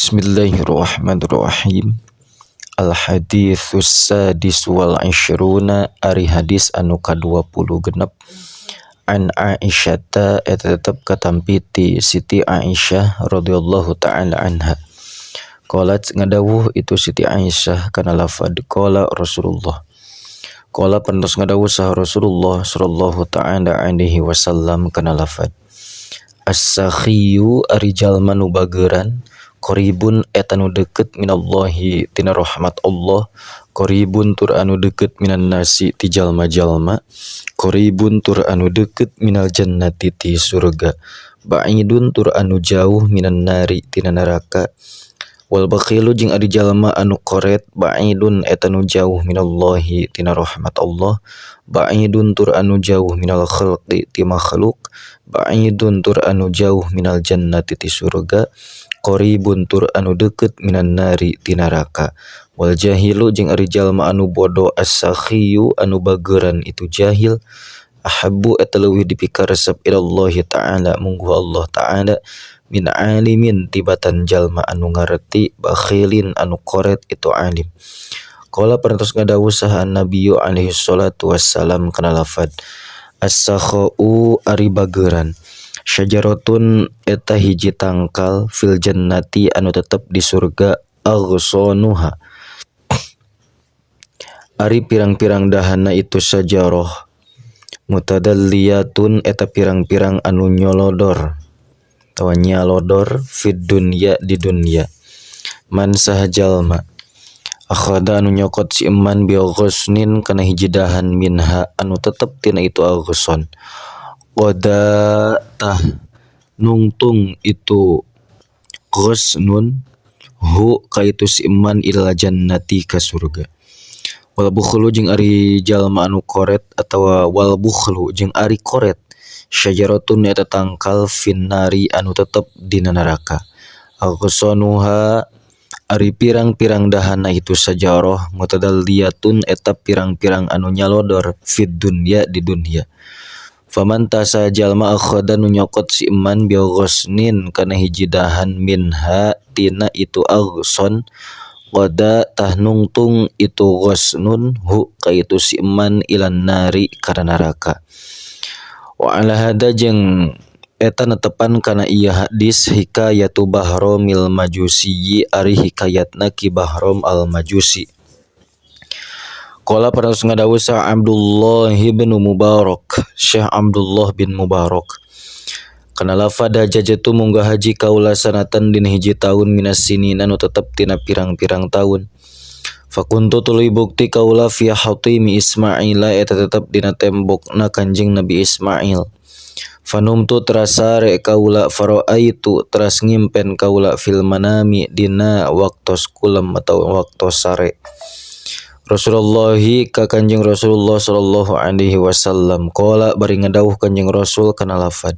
Bismillahirrahmanirrahim. Al haditsus sadis wal ishruna ari hadis anu ka-26 an Aisyata eta tetep katampi ti Siti Aisyah radhiyallahu ta'ala anha. Qalat ngadawuh itu Siti Aisyah kana lafad qala Rasulullah. Qala pantos ngadawuh saha Rasulullah sallallahu ta'ala alaihi wasallam kana lafad As-sakhiyu ari jalma nu bageuran qaribun eta nu deukeut minallahi tina rahmat Allah, qaribun tur anu deukeut minan nasi ti jalma-jalma, qaribun tur anu deukeut minal jannati ti surga, ba'idun tur anu jauh minan nari tina neraka. Wal bakhilu jeung ari jalma anu koret ba'idun eta nu jauh minallahi tina rahmat Allah, ba'idun tur anu jauh minal khalqi ti makhluk, ba'idun tur anu jauh minal jannati ti surga, qaribun tur anu deukeut minan nari ti neraka. Wal jahilu jeung ari jalma anu bodoh as-sakhiyu anu bageuran itu jahil ahabbu eta leuwih dipikaresep ilallahi ta'ala mungguh Allah ta'ala min alimin tibatan jalma anu ngareti bakhilin anu koret itu alim. Qala parantos ngadawuh saha Nabiyyu alaihi salatu wassalam kana lafad as-sakhau ari bageuran syajaratun eta hiji tangkal fil jannati anu tetep di surga aghsanuha ari pirang-pirang dahana itu sajarah mutadalliyatun eta pirang-pirang anu nyolodor atawa nyalodor fid dunya di dunya. Man saha jalma akhadha anu nyokot si eman bi ghusnin kana hiji dahan minha anu tetep tina itu aghsan qada tah nungtung itu ghusnun hu ka itu si eman ilal jannati ka surga. Wal bukhlu jeung ari jalma anu koret atawa wal bukhlu jeung ari koret syajaratun eta tangkal finnari anu tetep dina neraka. Aghsanuha ari pirang-pirang dahana itu sajarah mutadalliyatun eta pirang-pirang anu nyalodor fid dunya di dunya. Faman tasa jalma akhadha nu nyokot si eman bi ghusnin kana hiji dahan minha tina itu aghsan qada tah nungtung itu ghusnun hu ka itu si eman ilan nari kana neraka. Wa ala hada jeung eta netepan kana ieu hadis hikayatu Bahromil Majusi ari hikayatna Ki Bahrom al Majusi. Qala parantos ngadawuh saha Abdullah bin Mubarak, Syekh Abdullah bin Mubarak. Kana lafad hajjatu munggah haji kaula sanatan dina hiji taun minas sinina nu tetep tina pirang-pirang taun. Fakuntu tuluy bukti kaula fi hatimi Ismaila eta tetep dina tembokna Kanjeng Nabi Ismail. Fanumtu teras sare kaula faraaitu teras ngimpen kaula fil manami dina waktos kulem atau waktos sare. Rasulullahi ka Kanjeng Rasulullah sallallahu alaihi wasallam qala bari ngadawuh Kanjeng Rasul kana lafad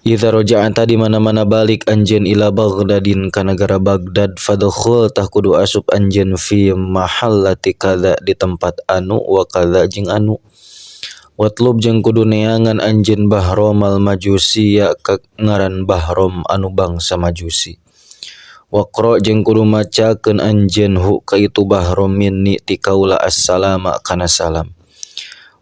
Idza raja'ata di mana-mana balik anjeun ila Baghdadin ka nagara Baghdad fadkhul tah kudu asup anjeun fi mahallati kadza di tempat anu wa kadza jeung anu watlub jeung kudu neangan anjeun Bahromal Majusi ya ka ngaran Bahrom anu bangsa Majusi. Waqra jeung kudu macakeun anjeun hu ka itu Bahrom minni ti kaula assalama kana salam.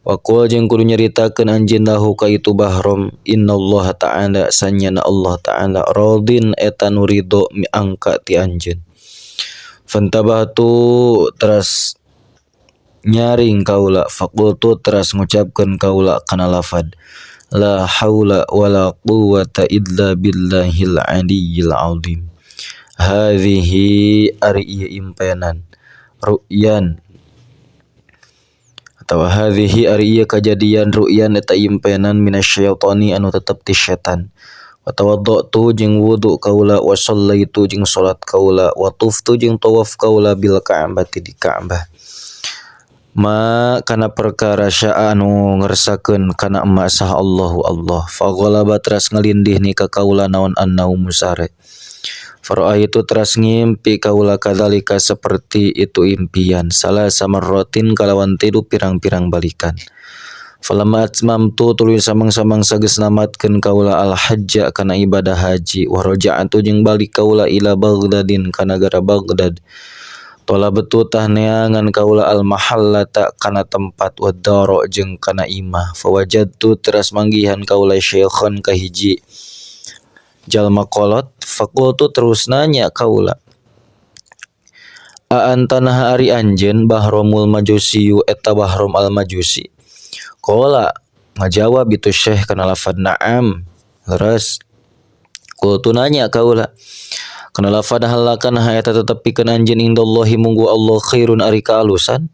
Waqul jeung kudu nyaritakeun anjeun lahu ka itu Bahrom innallaha ta'ala sanyana Allah ta'ala radin eta nu ridho mi angka ti anjeun. Fantabahtu teras nyaring kaula faqultu teras ngucapkeun kaula kana lafad la haula wala quwwata illa billahil aliyyil azim. Hadhihi ari ieu impenan ru'yan atawa hadhihi ari ieu kajadian ru'yan eta impenan minasyaitani anu tetep ti setan. Wa tawaddatu jeung wudu kaula wa shallaitu jeung salat kaula wa tuftu jeung tawaf kaula bil ka'bati di Ka'bah. Ma kana perkara syaa anu ngersakeun kana emak saha Allahu Allah. Fa ghalaba teras ngalindih ni ka kaula naon annaumu sare. Fara'aitu teras ngimpi kaula kadzalika seperti itu impian salah samarratin kalawan tilu pirang-pirang balikan. Falamma atmamtu tuluy samang-samangsa geus namatkeun kaula al hajja kana ibadah haji wa raja'tu jeung balik kaula ila Baghdadin ka nagara Baghdad. Tolabtu tah neangan kaula al mahallata kana tempat wa dara jeung kana imah fawajadtu teras manggihan kaula syaikhan ka hiji jalma kolot faqultu terus nanya kaula a antana ari anjeun Bahromul Majusiyu eta Bahrom al Majusi. Qala ngajawab itu syekh kana lafad na'am leres. Qultu nanya kaula kana lafad halakan ha eta tetep pikeun anjeun indallahi munggu Allah khairun ari kaalusan.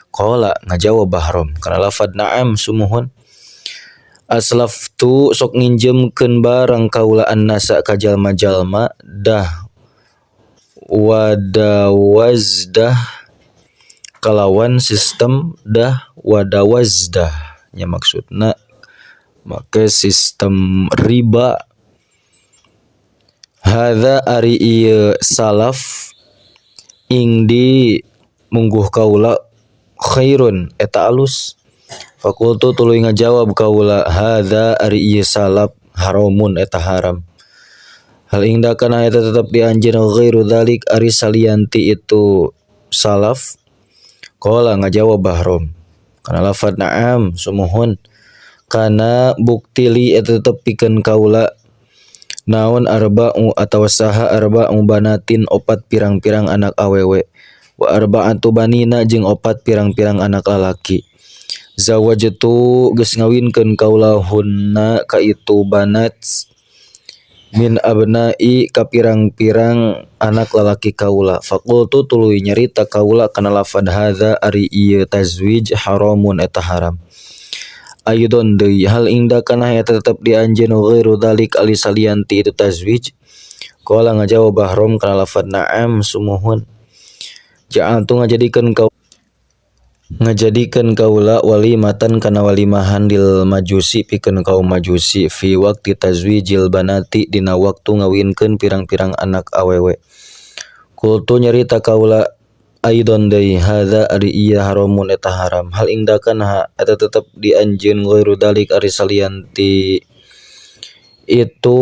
Qala ngajawab Bahrom kana lafad na'am sumuhun. Aslaftu sok nginjemkeun barang kaula annasa ka jalma-jalma dah wadawazdah kalawan sistem dah wadawazdah nya maksudna make sistem riba. Hadza ari ieu salaf ing di mungguh kaula khairun eta alus. Fakultu tuluy ngajawab kaula hadza ari ieu salaf haramun eta haram. Hal indakana eta tetep di anjeun ghairu dzalik ari salianti itu salaf. Qala ngajawab Bahrom kana lafad na'am sumuhun kana bukti li eta tetep pikeun kaula naon arba'u atawa saha arba'u banatin opat pirang-pirang anak awewe wa arba'atu banina jeung opat pirang-pirang anak lalaki. Zawajtu geus ngawinkeun kaula hunna ka itu banat min abna'i ka pirang-pirang anak lalaki kaula. Faqultu tuluy nyarita kaula kana lafad hadza ari ieu tazwij haramun eta haram. Aidon deui hal indakana eta tetep di anjeun ghairu dzalik ali salianti itu tazwij. Qala ngajawab Bahrom kana lafad na'am sumuhun. Ja'altu ngajadikeun kaula walimatan kana walimahan lil majusi pikeun kaum majusi fi waqti tazwijil banati dina waktu ngawinkeun pirang-pirang anak awewe. Qultu nyarita kaula aidon deui hadza ari ieu haramun eta haram. Hal indakana eta tetep di anjeun ghairu dzalik ari salianti itu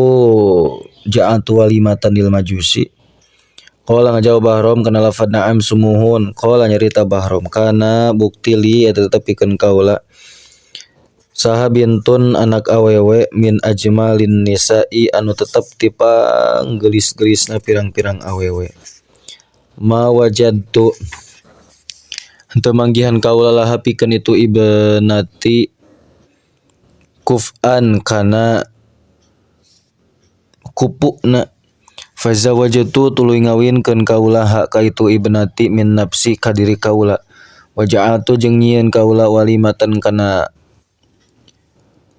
ja'altu walimatan lil majusi. Qala ngajawab Bahrom kana lafad na'am sumuhun. Qala nyarita Bahrom kana bukti li eta tetep pikeun kaula saha bintun anak awewe min ajmalin nisa'i anu tetep ti panggelis-gelisna pirang-pirang awewe. Ma wajadtu henteu manggihan kaula laha pikeun itu ibnati kuf'an kana kupuna. Fazawajtu tuluy ngawinkeun kaula ha ka itu ibnati min nafsi ka diri kaula. Wa ja'altu jeung nyieun kaula walimatan kana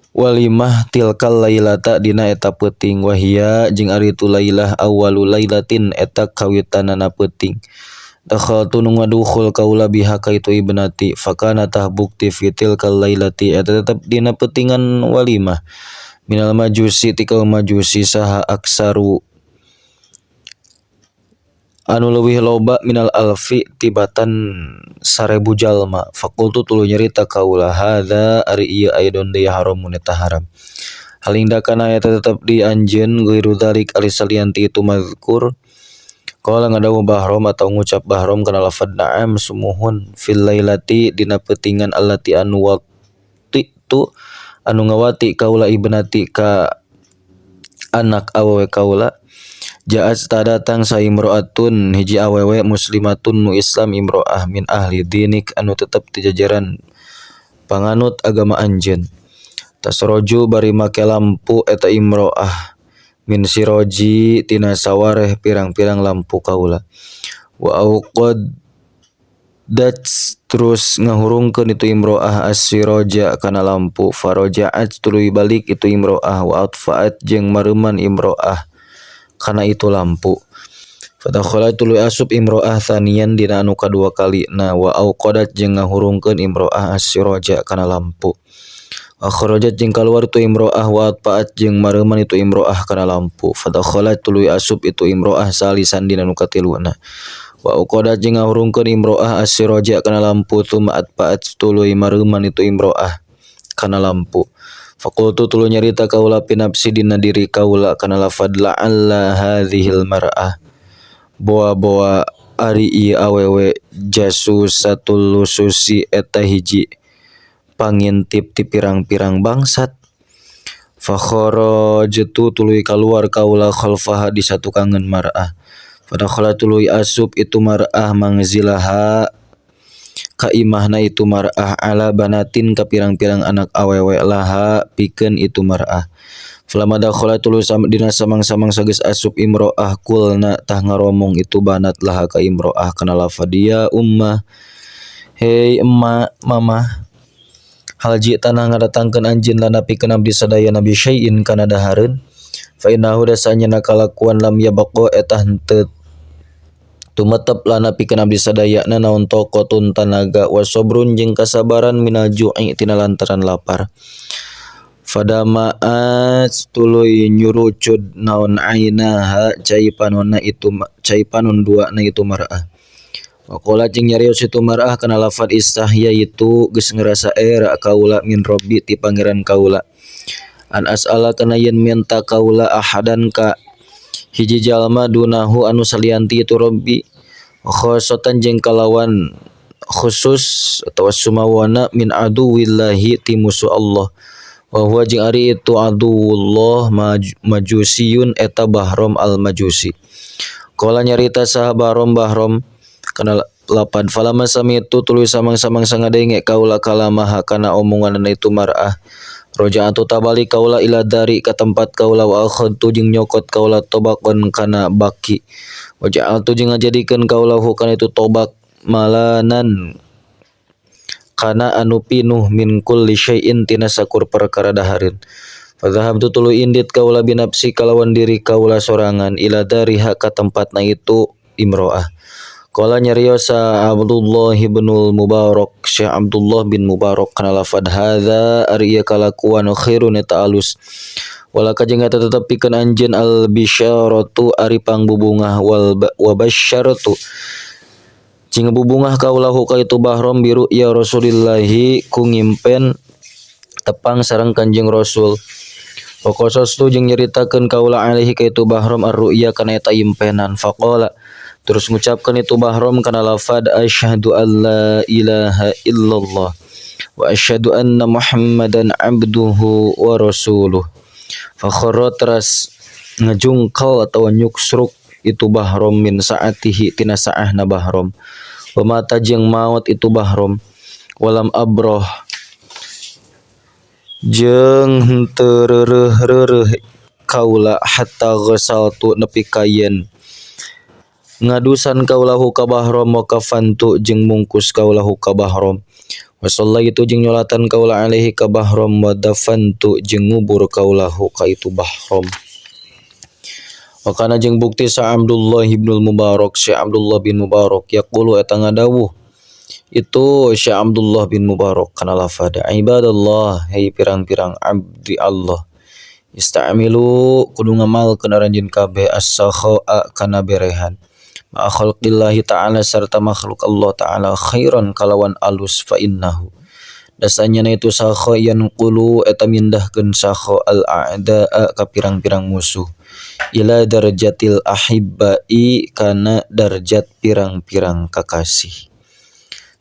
walimah tilkal lailata dina eta peuting. Wahia jeung ari itu lailah awwalu lailatin eta kawitanana peuting. Dakhaltu nu ngadukhul kaula biha ka itu ibnati fakana tah bukti fi tilkal lailati eta tetep dina peutingan walimah. Minal majusi ti kaum majusi saha aksaru anu leuwih loba minal alfi tibatan 1000 jalma. Faqultu tuluy nyarita kaula hadza ari ieu aidon deui haramun eta haram. Hal indakana eta tetep di anjeun ghairu dzalik ari salianti itu mazkur. Qala ngadawu Bahrom atau ngucap Bahrom kana lafad na'am sumuhun fil lailati dina peutingan allati anu wati tu anu ngawati kaula ibnati ka anak awewe kaula. Ja'at datang sa imro'atun hiji awewe muslimatun nu Islam imro'ah min ahli dinik anu tetep ti jajaran panganut agama anjeun. Tasroju bari make lampu eta imro'ah min siroji tina sawareh pirang-pirang lampu kaula. Wa auqadat terus ngahurungkeun itu imro'ah as-siroja kana lampu. Faroja'at tuluy balik itu imro'ah wa atfa'at jeung mareuman imro'ah kana itu lampu. Fadakhala tuluy asup imro'ah thaniyan dina anu kadua kalina wa auqadat jeung ngahurungkeun imro'ah as-siraja kana lampu. Akhrajat jeung kaluar itu imro'ah wa atfa'at jeung mareuman itu imro'ah kana lampu. Fadakhala tuluy asup itu imro'ah salisan dina nu katiluna. Wa auqadat jeung ngahurungkeun imro'ah as-siraja kana lampu tsumma atfa'at tuluy mareuman itu imro'ah kana lampu. Faqultu tuluy nyarita kaula pinapsi dina diri kaula kana lafad la'alla hadhil mar'ah boa-boa ari ieu awewe jasusatul lususi eta hiji pangintip ti pirang-pirang bangsat. Fa kharajtu tuluy kaluar kaula khalfaha di satukangeun mar'ah. Fadakhala tuluy asup itu mar'ah mangzilaha ka imahna itu mar'ah ala banatin ka pirang-pirang anak awewe laha pikeun itu mar'ah. Falamma dakhala tuluy dina samang-samang sageus asup imro'ah kulna tah ngaromong itu banat laha ka imro'ah kana lafad ya ummah hei emak mamah hal ji'tana ngadatangkeun anjeun lana pikeun abdi sadaya nabi syai'in kana dahareun fa innahu dasanyana kalakuan lam yabqa eta henteu tumetep lana pikeun abdi sadayana naon taqatun tanaga wa sabrun jeung kasabaran minal ju'i tina lantaran lapar. Fadama'at tuluy nyurucud naon ainaha cai panonna itu cai panon duana itu mar'ah. Waqala jeung nyarios itu mar'ah kana lafad istahya itu geus ngerasa era kaula min robbi ti pangeran kaula an as'ala kana yen minta kaula ahadan ka hiji jalma dunahu anu salianti itu robbi khosatan jeung kalawan khusus atawa sumawana min aduwillahi ti musuh Allah wa huwa jeung ari itu aduwullah majusiyun eta Bahram al-Majusi. Qala nyarita saha Bahram Bahram kana lapad falama samitu tuluy samang-samang sangadenge kaula kalamaha kana omonganna itu mar'ah roja'atu tabalik kaula ila dari ka tempat kaula wa akhadtu jeung nyokot kaula tobakon kana baki wa ja'altu jeung ngajadikeun kaula hu kana itu tobak malanan kana anu pinuh min kulli syai'in tina sakur perkara dahareun. Fadhahabtu tuluy indit kaula binapsi kalawan diri kaula sorangan ila dariha ka tempatna itu imro'ah. Qala nyarios Abdullah ibnul Mubarak Syekh Abdullah bin Mubarak kana lafad hadza ari ieu kalakuan khairun eta alus walaka jeung eta tetep pikeun anjeun al bisyaratu ari pangbubungah wal wa basyaratu jeung bubungah kaulahu ka itu Bahram biru ya Rasulillahi ku ngimpen tepang sareng Kanjeng Rasul. Wa qasastu jeung nyaritakeun kaula alaihi ka itu Bahram ar-ru'ya kana eta impenan. Faqala terus ngucapkeun itu Bahram kana lafad asyhadu alla ilaha illallah wa asyhadu anna Muhammadan abduhu wa rasuluh. Fa kharra teras ngejungkal atawa nyuksruk itu Bahram min saatihi tina saahna Bahram. Wa mata jeung maot itu Bahram walam abroh jeung henteu reureuh-reureuh kaula hatta ghasaltu nepi ka yen ngadusan kaulahu ka Bahram wa kafantu jeung mungkus kaulahu ka Bahram wa sallaitu jeung nyolatan kaula alaihi ka Bahram wa dafantu jeung ngubur kaulahu ka itu Bahram. Wa kana jeung bukti sa Abdullah ibnul Mubarak Syekh Abdullah bin Mubarak yaqulu eta ngadawuh itu Syekh Abdullah bin Mubarak kana lafad ibadallah hei pirang-pirang abdi Allah ista'milu kudu ngamalkeun aranjeun kabeh as-sakhaa kana berehan ma khalqillahi ta'ala sarta makhluk Allah ta'ala khairan kalawan alus fa innahu dasanyana itu sakha yanqulu eta mindahkeun sakha al-a'daa ka pirang-pirang musuh ila darjatil ahibbai kana darjat pirang-pirang kakasih.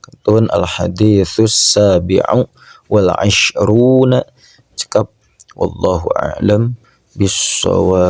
Katun al-haditsus sabi'u wal ashruna cekap wallahu a'lam bissawab.